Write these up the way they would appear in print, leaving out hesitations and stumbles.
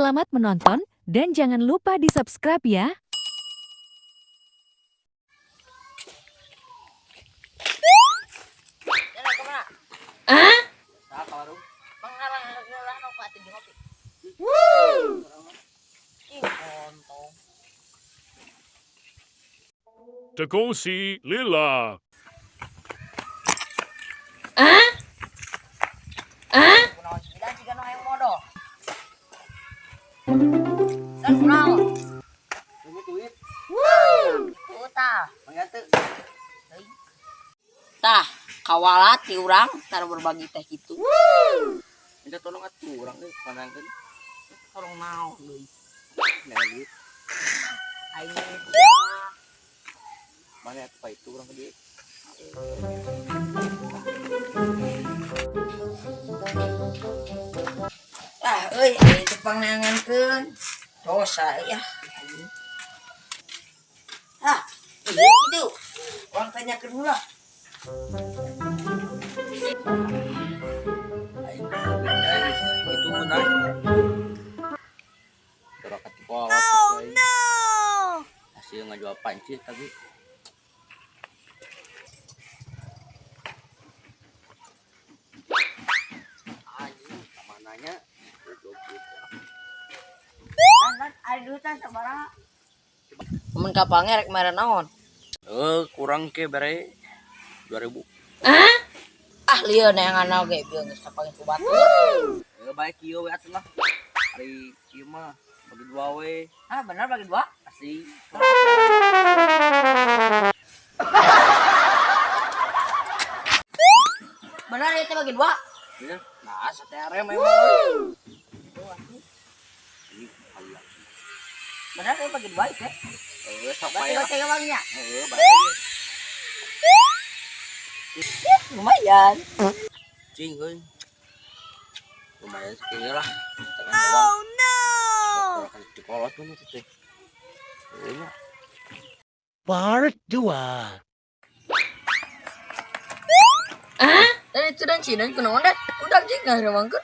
Selamat menonton dan jangan lupa di-subscribe ya. Jalan kemana? Mengarang heula nu atuh jeung ngopi. Ih, kontong. Tekosi lila. Kunaon sih jiga nu hayang modal. Dan kunaon? Ini duit, Tuh tah. mangga teu. Tah, kawalat ti urang tar berbagi teh kitu. Minta tolong atuh urang euy pandangkeun. Tolong naon deui. Nah, duit. Aing mah Mana atuh pa itu urang ke dieu. Ah, euy, aing teh pangneangankeun. Dosa euy ah. Anjing. Ah, euy kitu. Urang tanyakeun heula. Aing itu benar. Berakat di kolot. Oh no. Hasil ngajual panci tapi anjing mananya goblok gitu. Dan dan ari duitan sabaraha? Mun kapange rek mere naon? Eh, kurang ke bere 2000. Ah, lieu neangan oge bieu geus kapange ku batur. Eh, baik kieu we atuh lah. Ari kieu mah bagi dua we. Ah, bener bagi dua? Asli. Bener ya teh bagi dua? Bener. Nah, sate arem emang. Euy. Ini hayang. Bener ya bagi dua itu. Eh, sok Berarti bae. goceng emangnya. Heeh, bae aja. Lumayan. Cing euy. Lumayan sekieu lah. Setengah doang. Oh no. Dikolot tuh teh. Euy nya. Part 2. Dan itu dan sih dan kunaon dan udah jeung ngaremangkeun.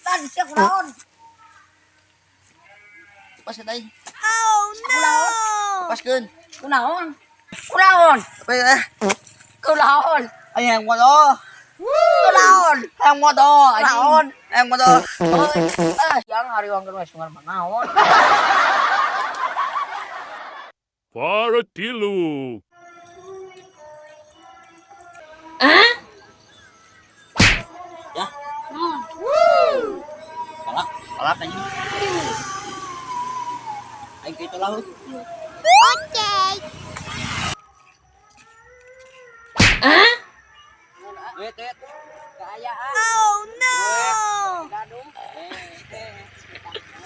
Dan sia kunaon? Lepaskeun aing. Oh no. Lepaskeun. Kunaon? Kunaon? Apa ya? Kunaon? Aing yang motor. Kunaon? Hayang motor anjing. Kunaon? Hayang motor. Ah, yang hari wangkeun we sungar manaon. Part tilu. Ya. Palak, palak anjing. Aing kitu lah. Duit, duit. Kaayaan. Oh no. Gaduh.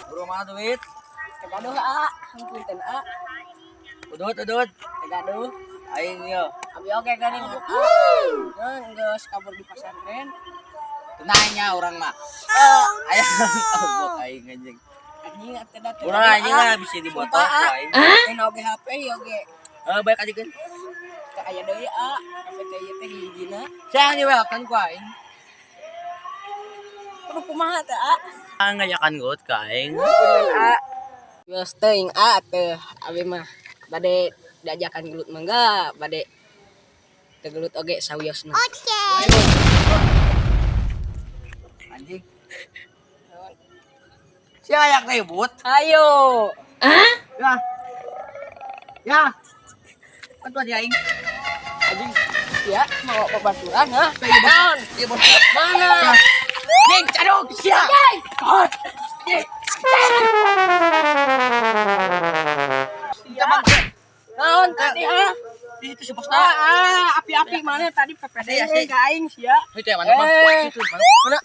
Buru mana duit? Gaduh a, hapunten a. Udut, udut. Gaduh. Aing yo. Abi oge geuning a. Geus geus kabur di pasantren. Tenangnya orang mah. Ayang goblok aing anjing. Anjing atuh da teu Urang gaduh, anjing ah. lah bisa dibotol Sumpah, ku ah. aing. Aing oge HP ieu oge. Eh, baik aja kan. Teu aya deui a. HP teh ieu teh hijina. Saya nyewakan ku aing. Kudu kumaha teh a? Ah, ngajakan gut ka aing. Punten a. Geus teuing a teh abi mah bade diajakan gelut mangga bade teu gelut oge sawiosna. Anjing. Sia ayak ribut. Ayo. Ya. Ya. Bantuan ya aing. Anjing. Ya, mau babaturan ha? Naon? Iya, bos. Mana? Anjing, caduk sia. Anjing. Ya. Naon tadi ha? Di situ si bosna. Ah, api-api mana tadi PPD Asik, asik. ka aing sia. Itu yang mana, Bang? Eh. Situ, mana? Mana?